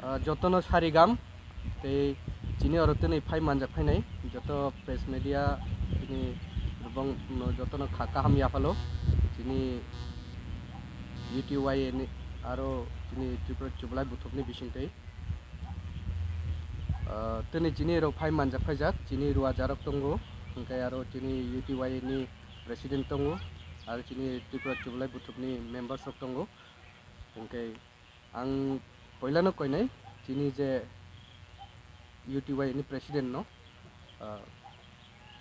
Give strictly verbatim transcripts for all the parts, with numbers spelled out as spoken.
Ah, jotono sarigam tei chini oro tini phai manjak phainai joto press media, chini rubong no jotono kha kaham yaphalo. Chini U T Y A ni aro chini Tripura Chubalai Buthupni bisingtwi, ah, tini chini rok phai manjak phaijak, chini ruajarok tongo, hwnkhe aro chini U T Y A ni president tongo, aro chini Tripura Chubalai Buthupni members rok tongo. Hwnkhe ang poilano koinai chini je U T Y ni president no, ah,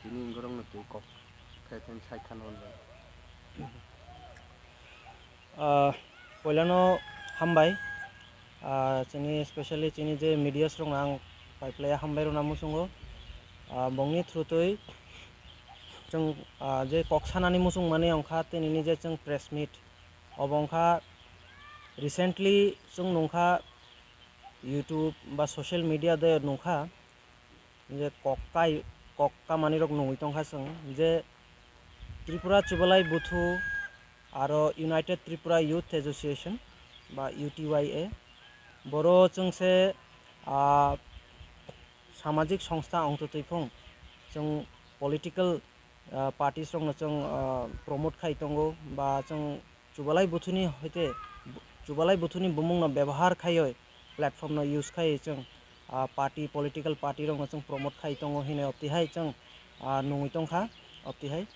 chini borok no twi kok khe theng sai khana hwnba. Ah, poilano hambai. Ah, chini specially chini je medias rok no ang pai phlai hambai rwna muchungo. Ah, bongni through twi chwng, ah, je kok sanani muchung mani wngkha tei nini je chwng press meet, obo wngkha recently chwng nungkha YouTube ba social media de nungkha je kok kai, kok kamani rok nungwi tongkha chwng je Tripura Chubalai Buthu aro United Tripura Youth Association ba U T Y A, boro chwng se, ah, samajik songstha wngtwi twiphung chwng political, ah, parties rokno chwng, ah, promote khai tongo ba chwng Chubalai Buthuni hoite, Chubalai Buthuni bumungno bebohar khaioi platform no use khai chwng, ah, party, political party rokno chwng promote khai tongo hinwi optihai chwng, ah, nungwi tongkha optihai.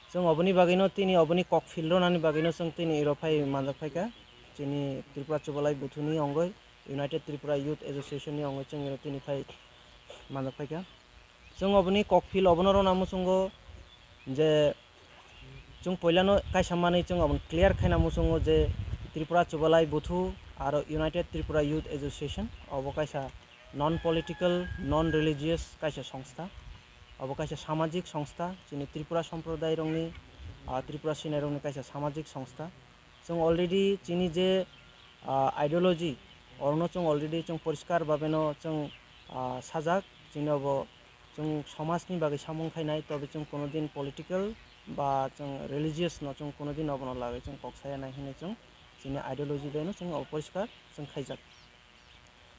Chwng oboni bagwino tini oboni kok phil rwnani bagwino chwng tini iro phai manjak phaikha. Chini Tripura Chubalai Buthuni ongoi United Tripura Youth Association ni ongoi chwng iro tini phai manjak phaikha. Chwng oboni kok phil obono rwna muchungo je chwng poilano kaisa manwi chwng obono clear khaina muchungo je Tripura Chubalai Buthu aro United Tripura Youth Association obo kaisa non political, non religious kaisa songstha. Obo kaisa samajik songstha, chini Tripura somprodai rokni, ah, Tripura sinai rokni kaisa samajik songstha. Chwng already chini je, ah, ideology, orono chwng already chwng poriskar babeno chwng, ah, sajak, chini obo chwng somajni bagwi samung khainai, tobe chwng kunudin political ba chwng religious no chwng kunudin obono lagwi chwng kok saya nai hinwi chwng chini ideology baino chwng obo poriskar chwng khaijak.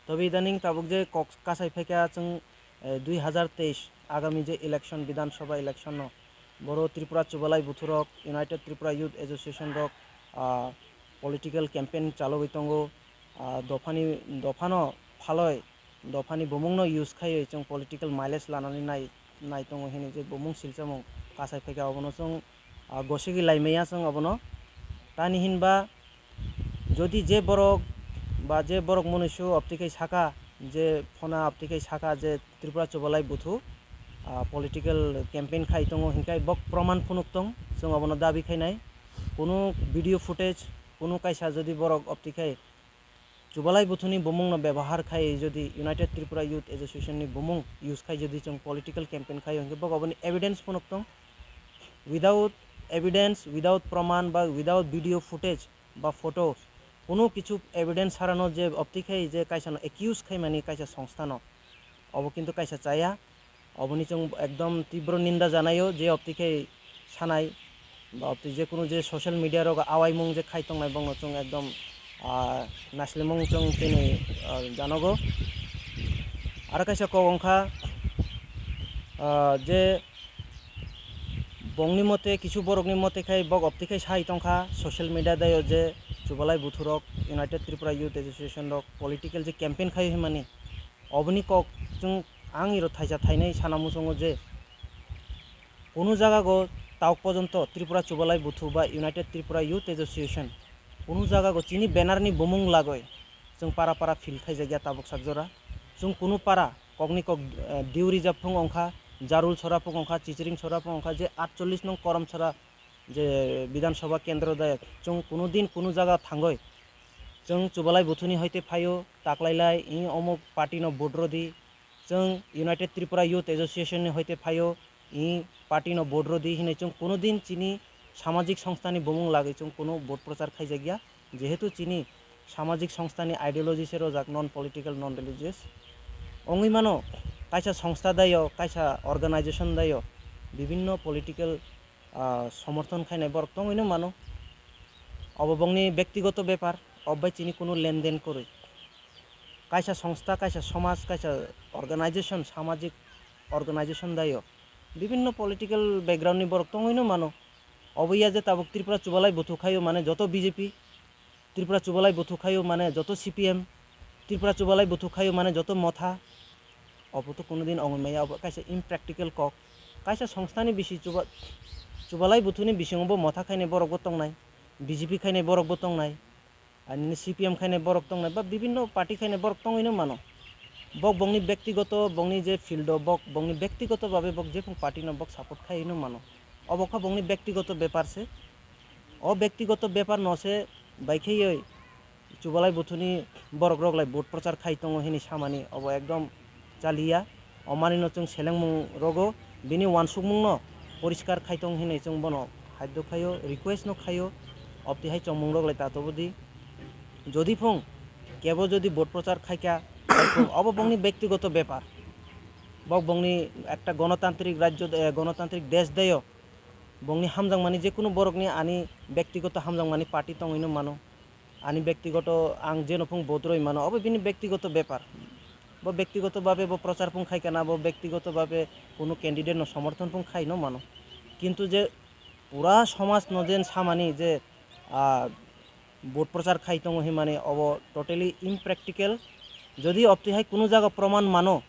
Tobe idaning tabuk je kok kasai phaikha chwng, eh, dui hazar teis agami je election, Bidhan Sabha election no, boro Tripura Chubalai Buthurok, United Tripura Youth Association rok, ah, political campaign chalogwi tongo, ah, dophani, dophano phaloi, dophani bumungno use khaiwi chwng political mileage lanani nai, nai tongo hinwi je bumung silchamung kasai phaikha obono chwng, ah, gosigi laimaya chwng obono. Tani hinba jodi je borok ba je borok munuisu optikhai saka je phona optikhai saka je Tripura Chubalai Buthu, ah, political campaign khai tongo hinkhai bok proman phunuk tong, chwng obono dabi khainai. Kunu video footage, kunu kaisa jodi borok optikhai Chubalai Buthuni bumungno bebohar khai jodi United Tripura Youth Association ni bumung use khai jodi chwng political campaign khai hinkhe bok oboni evidence phunuk tong. Without evidence, without proman ba without video footage ba photos, kunu kichu evidence sarano je optikhai je kaisano accuse khaimani kaisa songstha no, obo kintu kaisa chaya. Oboni chwng ekdom tibro ninda janaio je optikhai sanai ba opti je kunu je social media rogo awaimung je khai tongnai bongno chwng ekdom, ah, naslimung chwng tini, ah, janogo. Aro kaisa kok wngkha, ah, je bongni mote, kisu borokni mote khai bok optikhai sai tongkha social media daio je Chubalai Buthurok, United Tripura Youth Association rok political je campaign khai himani. Oboni kok chwng ang iro thaisa thainai sana muchungo je kunu jagago tauk pojonto Tripura Chubalai Buthu ba United Tripura Youth Association kunu jagago chini banner ni bumung lagoi chwng para para field khaijakya tabuk sak jora. Chwng kunu para kokni kok, eh, Diu Reserve phung ongkha, Jarul Sora phung ongkha, Chichiring Sora phung ongkha, je atchollish nong Korom Sora je Bidhan Sabha Kendro dayok, chwng kunu din kunu jaga thangoi chwng Chubalai Buthuni hoite phaio, taklailai, i omuk party no vote rodi, chwng United Tripura Youth Association ni hoite phaio, i party no vote rodi hinwi chwng kunu din chini samajik songstha ni bumung lagwi chwng kunu vote prochar khaijakya. Jehetu chini samajik songstha ni ideology se rojak, non political, non religious. Wngwi mano, kaisa songstha daio, kaisa organization daio, bibinno political, ah, somorthon khainai borok tongwino mano. Obo bongni bektigoto bepar, obbai chini kunu lenden kwrwi. kaisa songstha, kaisa somaj, kaisa organization, samajik organization dayo bibinno political background ni borok tongwino mano. Obo ya je tabuk Tripura chubalai buthu khayo mane joto B J P, Tripura chubalai buthu khayo mane joto C P M, Tripura chubalai buthu khayo mane joto motha. Obo to kunudin ongwi maya, obo kaisa impractical kok. Kaisa songstha ni bisi chuba-, chubalai buthu ni bisingo bo motha khainai borok bo tongnai, B J P khainai borok bo tongnai. Ani C P M khainai borok tongnai ba bibinno party khainai borok tongwino mano. Bok bongni bektigoto, bongni je field o bok bongni bektigoto babe bok jephung party no bok support khaino mano. Obo kha bongni bektigoto bepar se. O bektigoto bepar no se bai kheyoi chubalai buthuni borok rok lai vote prochar khai tongo hini samani obo ekdom chaliya. O manwino chwng selengmung rogo, bini uansukmungno poriskar khai tong hinwi chwng bono haidok khaio, request no khaio, obtwi hai chongmung rok lai tatobodi. Jodi phung kebo jodi vote prochar khaikha, obo bongni bektigoto bepar. Bok bongni ekta gonotantrik rajyo, eh, gonotantrik desh deyo, bongni hamjakmani jekunu borokni ani bektigoto hamjakmani party tongwino mano. Ani bektigoto ang jeno phung vote rwi mano, obo bini bektigoto bepar. Bo bektigoto babe bo prochar phung khai kana, bo bektigoto babe kunu candidate no somorthon phung khai no mano. Kintu je pura somaj no jen samani je, ah, vote prochar khai tongo himani obo totally impractical. Jodi obtwi hai kunu jaga proman mano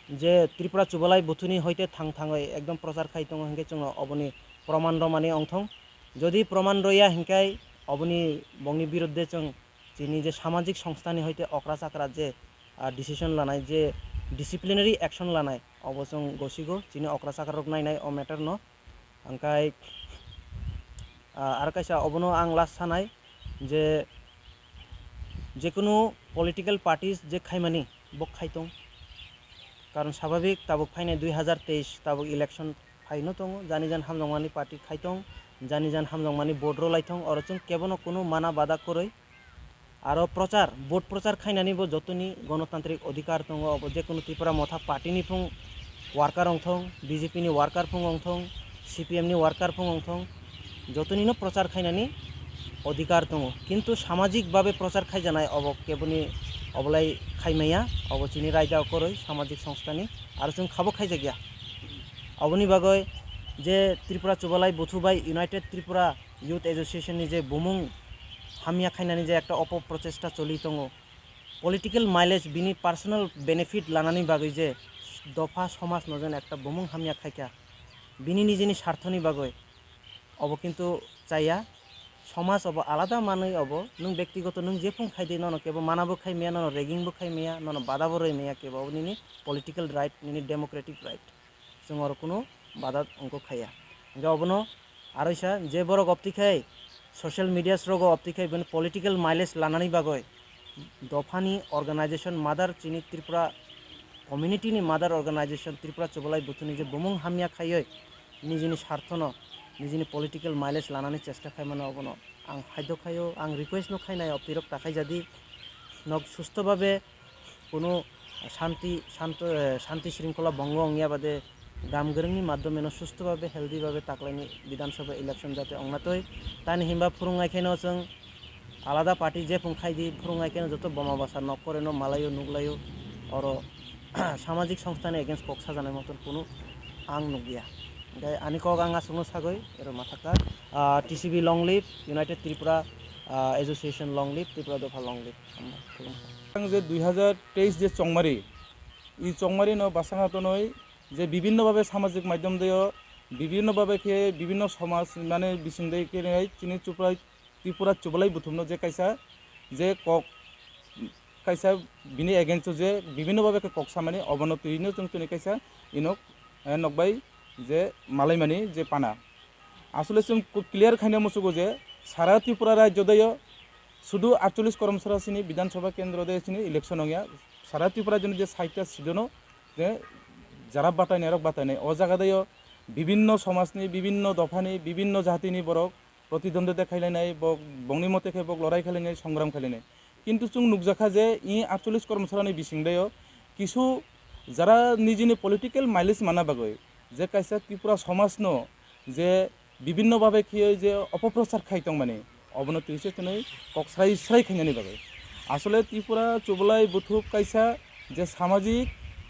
je Tripura chubalai buthuni hoite thang thangwi ekdom prochar khai tongo hinkhe chwngno oboni proman romani ongthong. Jodi proman roya hinkhai oboni bongni biruddhe chwng chini je samajik songstha ni hoite okra chakra je, ah, decision lanai je disciplinary action lanai obo chwng gosigo chini okra chakra rok nainai o matter no. Hingkhai, ah, aro kaisa obono ang last sanai je jekunu political parties je khaimani bo khai tong. Karon sababik tabuk phainai dui hazar teis tabuk election phaino tongo, jani jan hamjakmani party khai tong, jani jan hamjakmani vote rolai tong, oro chwng kebono kunu mana bada kwrwi. Aro prochar, vote prochar khainani bo jotoni gonotantrik odhikar tongo, obo jekunu Tripura Motha party ni phung worker wngthong, B J P ni worker phung wngthong, C P M ni worker phung wngthong, jotonino prochar khainani odhikar tongo. Kintu samajik babe prochar khaijanai obo keboni obolai khaimaya, obo chini raida okoroi samajik songstha ni, aro chwng khabo khaijakya. Oboni bagoi je Tripura Chubalai Buthu bai United Tripura Youth Association ni je bumung hamya khainani je ekta opo prochesta choli tongo, political mileage bini personal benefit lanani bagwi je dopha somaj no jen ekta bumung hamya khaikha, bini nijini sarthoni bagwi, obo kintu chaya. Somaj obo alada manwi obo, nwng bektigoto nwng jephung khaidi nono kebo mana bo khai maya, nono ragging bo khai maya, nono bada bo rwi maya kebo, obo nini political right, nini democratic right. Chwng oro kunu bada wngkuk khaiya. Hingkhe obono aroisa je borok obtwi khai social medias rogo obtwi khai bini political mileage lanani bagwi dophani organization mother chini Tripura community ni mother organization Tripura Chubalai Buthuni je bumung hamya khaiwi nijini sarthono nijini political mileage lanani chesta khaimano obono ang haidok khaio, ang request no khainai obtwirok ta khaijadi nok susto babe kunu shanti, shanto, eh, shanti shringkhola bongo wngya bade gam gwrwngni madhyomeno susto babe, healthy babe taklaini Bidhan Sabha election jate ongna twi. Tani himba phwrwngnai kheno chwng alada party jephung khaidi, phwrwngnai kheno joto boma basa nok koreno malaio, nukhlaio, oro samajik songstha ni against kok sajanai moton kunu ang nukya. Hingkhe ani kok ang aswkno sagwi ero mathakha, ah, T C B long live, United Tripura, ah, Association long live, Tripura Dopha long live. Ang je dui hazar teis je chongmari, i chongmari no bwskango tonwi je bibinno babe samajik maidhyom deo, bibinno babe khe bibinno somaj mane bising dei khe chini Tripura, Tripura Chubalai Buthumno je kaisa je kok kaisa bini against o je bibinno babe khe kok samani obono twino chwng tini kaisa inok, eh, nokbai je malaimani je pana. Asole chwng ku-, clear khaina muchugo je sara Tripura rajyo deo sudu atchollish koromsara sini Bidhan Sabha kendro de sini election ongya. Sara Tripura joni je saita sidono je jara batainai rok batainai. O jaga deo bibinno somajni, bibinno dophani, bibinno jatini borok protidwondwita khailainai, bok, bongni mote khe bok lorai khailainai, songram khailainai. Kintu chwng nukjakha je i atchollish koromsarani bising deo kisu jara nijini political mileage mana bagwi je kaisa Tripura somajno je bibinno babe khiyoi je opoprochar khai tongmani, obono twi se twnwi kok srai srai khainani bagwi. Asole Tripura Chublai Buthup kaisa je samajik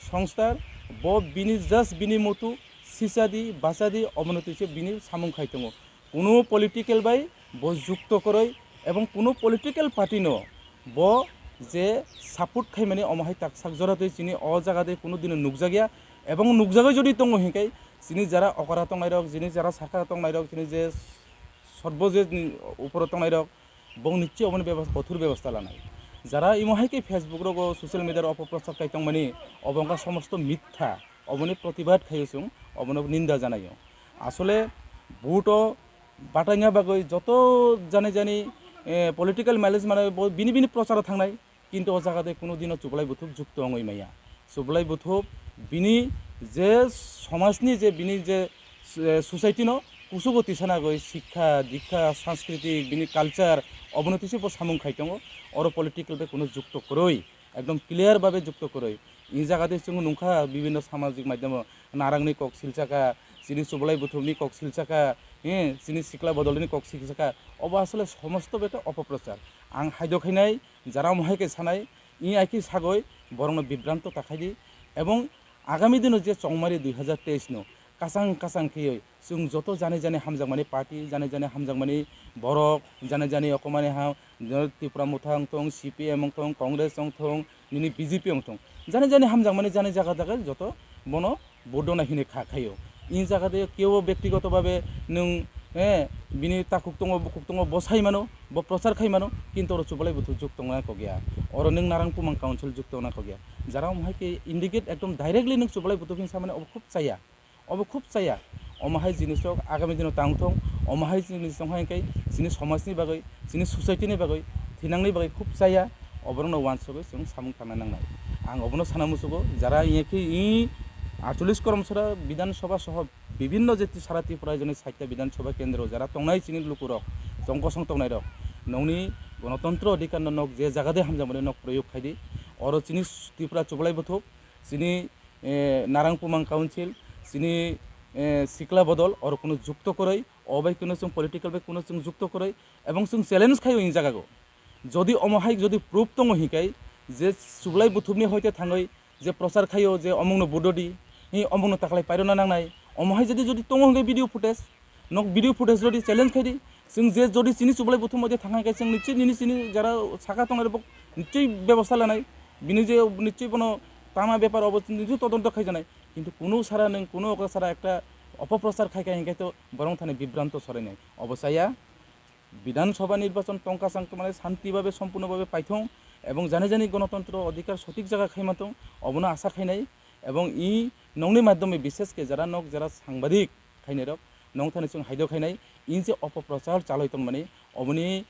songstha, bo bini just bini mutu sisadi, basadi, omono twi se bini samung khai tongo. Kuno political bai bo jukto kwrwi ebong kuno political party no bo je support khaimani omo hai tak sak jora twi chini o jaga de kuno dino nukjakya ebong nukjagwi jodi tongo hinkai chini jara okra tongnairok, chini jara saka tongnairok, chini je Sotbojit ni uporo tongnairok, bong nichoi oboni bebos-, kothor bebosta lanai. Jara imo hai khe Facebook rogo, social media ro opoprochar kai tongmani, obo wngkha somosto mitha, oboni protibad khaio chwng, obono ninda janaio. Asole vote o bataina bagwi joto jani jani, eh, political mileage manwi bo bini bini procharo thangnai. Kintu o jaga de kuno dino Chublai Buthup jukto wngwi maya. Chublai Buthup bini je somajni je bini je, eh, society no kusugo tisana goi sikha, dikha, sanskritik, bini culture, obono tisi bo samung khai tongo. Oro political bai kuno jukto kwrwi, ekdom clear babe jukto kwrwi. I jaga de chwng nungkha bibinno samajik maidhyamo narangni kok silsaka, chini Chublai Buthupni kok silsaka, eh, chini Sikla Bodolni kok silsaka. Obo asole somosto beta opoprochar. Ang haido khainai, jara mohai khe sanai, i ai khe sagoi borokno bibranto ta khai di, ebong agami dino je chongmari dui hazar teis no kasang kasang kheyoi chwng joto jani jani hamjakmani party, jani jani hamjakmani borok, jani jani okomani ha, Tipra Motha wng thung, C P M wng thung, Congress wng thung, nini B J P wng thung, jani jani hamjakmani jani jaga jaga joto bono vote dona hini kha khaio. I jaga de kebo bektigoto babe nwng, eh, bini takhuk tongo, bukhuk tongo, bo sai mano, bo prochar khai mano, kintu oro Chublai Buthup juk tongna kok ya. Oro nwng Narang Pumang Council juk tongna kok ya. Jara omo hai khe indicate ekdom directly nwng Chublai Buthup hin samani obo khub chaya. Obo khub chaya. Omo hai jinis rok agami dino tang thung, omo hai jinis tong hai khe chini somajni bagwi, chini society ni bagwi, thinangni bagwi khub chaya. Oborokno wansugwi chwng samung tangna nangnai. Ang obono sana musugo, jara iye khe i aatchollish koromsora Bidhan Sabha soho bibinno je sara Tripura joni saitta Bidhan Sabha kendro jara tongnai chini lukurok, chong kosong tongnairok, nokni gonotantro odhikarno nok je jaga de hamjakmani nok proyog khai di. Oro chini Tripura Chublai Buthup, chini, eh, Narang Pumang Council, chini, eh, Sikla Bodol, oro kuno jukto kwrwi, o bai kuno chwng political bai kuno chwng jukto kwrwi, ebong chwng challenge khaio i jagago. Jodi omo hai jodi proof tongo hinkai je Chublai Buthupni hoite thangwi je prochar khaio je omongno vote di, hi omongno taklai pairona nangnai, omo hai jodi, jodi tongo hinkai video footage, nok video footage rodi challenge khai di, chwng je jodi chini Chublai Buthupni hoite thang hai khe chwng nichoi nini chini jara saka tongnai rok nichoi bebosta lanai, bini je nichoi bono tama bepar obo nichoi todonto khaijanai, kintu kunu sara nwng kunu okra sara ekta opoprochar khai khai hinkai to borok thani bibranto sorainai, obo chaya. Bidhan Sabha nirbachon tongka chang tongmani shanti babe, sompurno babe paithong ebong jani jani gonotantro odhikar sothik jaga khaima tong, obono asa khainai. Ebong i nokni madhyome bishesh khe jara nok jara sangbadik khainai rok nong thani chwng haido khainai, i je opoprochar chaloi tongmani, oboni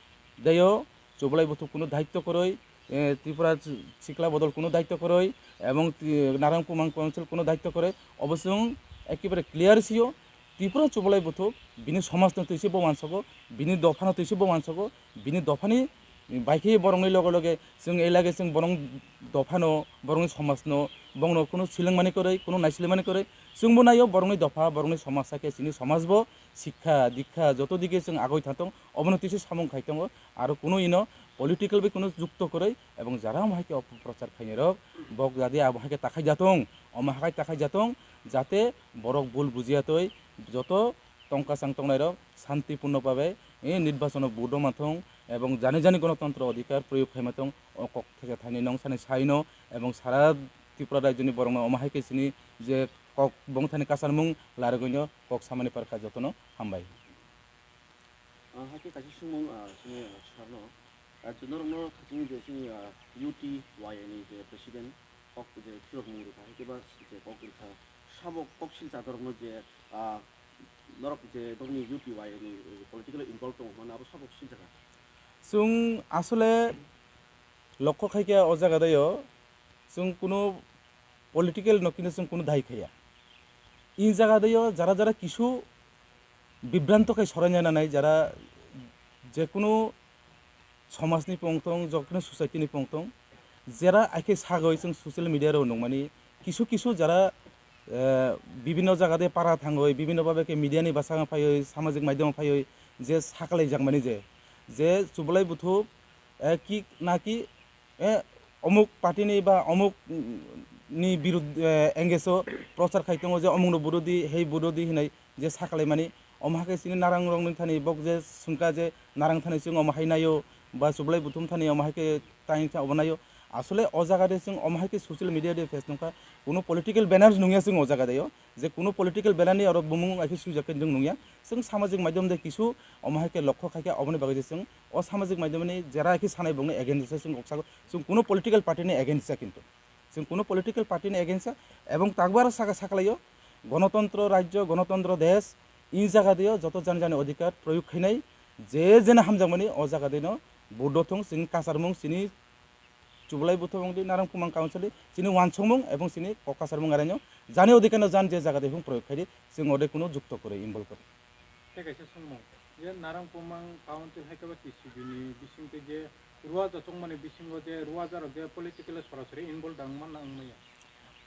dayo Chublai Buthup kuno daitto kwrwi, eh, Tripura Sikla Bodol kuno daitto kwrwi, ebong, eh, Narang Pumang Council kuno daitto kwrwi, obo chwng ekebare clear sio. Tripura Chublai Buthup bini somajno twi se bo wansago, bini dophano twi se bo wansago, bini dophani bai khe borokni loge loge chwng ei lage chwng borok dophano, borokni somajno, bongno kunu silingmani kwrwi, kunu naisilimani kwrwi, chwngbo naio borokni dopha, borokni somaj hakhe chini somajbo sikha, dikha joto dike chwng agoi tha tong, obono twi se samung khai tongo, aro kunu ino political bai kunu jukto kwrwi, ebong jara omo hai khe opoprochar khainai rok, bok jadi abo hai khe takhai jatong, omo hai takhai jatong, jate borok bul bujiya twi joto tongka chang tongnairok shantiporno babe, eh, nirbachono vote rwma thung ebong jani jani gonotantro odhikar proyog khaima thung, o kok theka thaini nong sani saino ebong sara Tripura rajyoni borokno omo hai khe chini je kok bongthani kasarmung larwgwino kok samani parkha jotono hambai. Ah, hakhe kaisa swngmung, ah, chini, ah, sarno. Ah, chwng norokno khatini je chini, ah, U T Y ni je president kok je phirokmung rwkha, hakhe ba je kok rwkha, sabo kok silcha norokno je, ah, norok je nokni U T Y ni political involve tongo hwnmano abo sabo silchakha. Chwng asole lokho khai khe o jaga dayo chwng kunu political no kino chwng kunu dai khaya. I jaga dayo jara jara kisu bibranto khai soraina nanai, jara jekunu somajni pung tong, jekunu society ni pung tong, jera akhe sagoi chwng social media rok nukmani kisu kisu jara, eh, bibinno jaga de para thangoi, bibinno babe khe media ni bwskango phaioi, samajik maidhyamo phaioi je sakalai jakmani je, je Chublai Buthup, eh, ki na ki eh, omuk party ni ba omuk, mm, ni birud-, eh, engage o prochar khai tongo je omuk no vote di, hei vote di hinai je sakalaimani, omo hai khe chini narang rok ni thani bok je sungka je narang thani chwng omo hai naio ba chublai buthum thani omo hai khe tai obo naio. Asole o jaga de chwng omo hai khe social media de face nungkha, kuno political banners nungya chwng o jaga de o, je kuno political banner ni oro bumung hai khe swijak khe chwng nungya. Chwng samajik maidyam de kisu omo hai khe lokho khai khe oboni bagwi je chwng o samajik maidyam ni jera hai khe sanai bongni against o chwng kok sago, chwng kuno political party ni against ya kintu. Chwng kuno political party ni against ya, ebong takbar saka saklaio, gonotontro rajyo, gonotontro desh, i jaga deo joto jani jani odhikar proyog khainai, je jene hamjakmani o jaga deno vote thung, chini kacharmung, chini chublai buthubung di, narang pumang council di, chini wansukmung ebong chini kok kacharmung araino jani odhikar no jan je jaga de hung proyog khaidi, chwng ode kuno jukto kwrwi involve kwrwi. Tei kaisa swngmung, je narang pumang council hai khe ba T C B ni bising tei je Ruaja chongmani bisingo je ruaja rok je politically sorasori involve dang manna wng maya.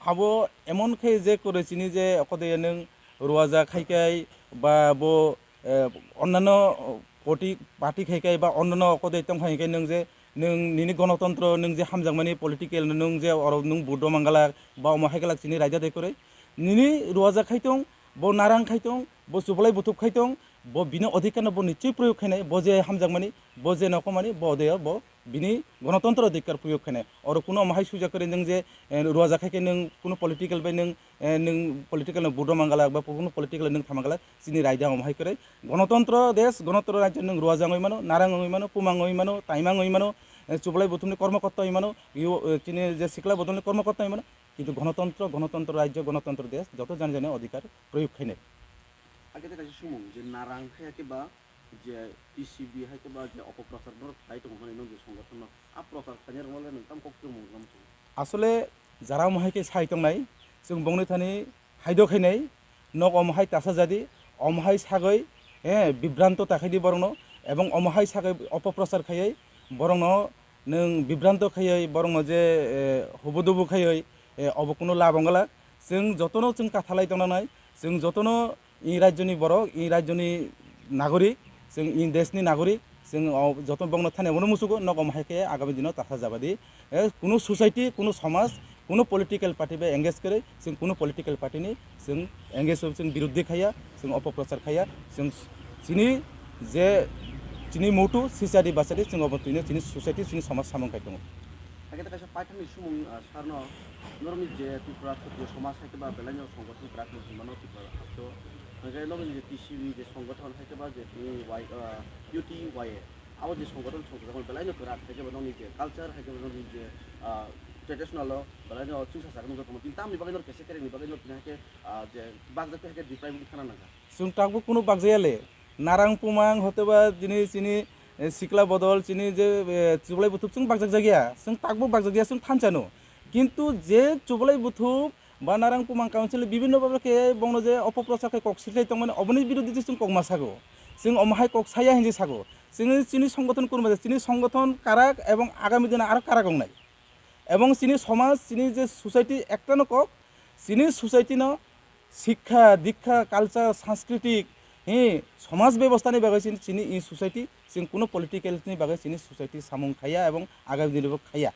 Abo emon khe je kwrwi chini je okode nwng ruaja khai khai ba bo, eh, onnano party, party khai khai ba onnano okode tong khai khai nwng je nwng nini gonotontro nwng je hamjakmani political nwng je oro nwng vote rw mangalak ba omo hai galak chini raida de kwrwi nini ruaja khai tong bo narang khai tong bo chublai buthub khai tong bo bini odhikar no bo nichoi proyog khainai bo je hamjakmani bo je nokomani bo de bo bini gonotontro odhikar proyog khainai. Oro kuno omo hai sujak kwrwi nwng je, eh, ruaja khai khe nwng kuno political bai nwng, eh, nwng political no vote rw mangalak ba kuno political nwng tha mangalak, chini raida omo hai kwrwi. Gonotontro desh, gonotontro rajyo nwng ruaja wngwi mano, narang wngwi mano, pumang wngwi mano, taimang wngwi mano, eh, chublai buthumni kormokorta wngwi mano, yo, eh, chini je sikla bodolni kormokorta wngwi mano, kintu gonotontro, gonotontro rajyo, gonotontro desh, joto jani jani odhikar proyog khainai. Hakhe tei kaisa sumung je narang khai hakhe ba je T C B hai khe ba je opoprochar norok khlai tongo hwnwi nwng je songothon no a prochar khlainai rokno le nwng tamo kok tongmung rwmani? Asole jara omo hai khe sai tongnai, chwng bongni thani haido khainai, nok omo hai tasa jadi, omo hai sagwi, eh, bibranto ta khaidi borokno, ebong omo hai sagwi opoprochar khaiwi borokno nwng bibranto khaiwi borokno je, eh, hubudubu khaiwi, eh, obo kuno lab wng glak. Chwng jotono chwng kathalai tongnai, chwng jotono i rajyoni borok, i rajyoni nagorik, chwng i deshni nagorik, chwng o joto bongno thani abono muchugo, nok omo hai khe agami dino tasa jabadi, eh, kunu society, kunu somaj, kunu political party bai engage kwrwi, chwng kunu political party ni chwng engage o chwng biruddhi khaiya, chwng opoprochar khaiya, chwng chini je chini mutu sisadi basadi chwng obo twino chini society, chini somaj samung khai tongo. Hakhe tei kaisa paithakni sumung, ah, sarno norokni je Tripura Khatriya somaj hai khe ba belai no songothon kwrak no hinmano Tripura hasteo. Hwnkhe nokni je T C B je songothon hai khe ba je tini Y, ah, U T Y A. Abo je songothon songjakmani belai no kwrak hai khe ba nokni je culture hai khe ba nokni je, ah, traditional o belai no chwngsacha nukjakmani. Tini tamni bagwi no kesa kerengni bagwi no tini hai khe, ah, je bakjak hai khe deprive wngwi thana nangkha. Chwng takbo kunu bakjaya le. Narang pumang hotoba chini, chini, eh, sikla bodol chini je, eh, chublai buthub chwng bakjak jagya. Chwng takbo bakjak ya chwng thansa no. Kintu je chublai buthub ba narang pumang council bibinno bhabe khe bongno je opoprochar khe kok sirlai tongmani oboni biruddhe je chwng kok ma sago. Chwng omo hai kok saya hinwi sago. Chwngni chini songothon kurma je chini songothon karak ebong agami dino aro karak wngnai. Ebong chini somaj, chini je society ekta no kok, chini society no sikha, dikha, culture, sanskritik, hi, somaj bebosta ni bagwi chini, chini i society, chwng kuno political ni bagwi chini society samung khaiya ebong agami dini bo khaiya.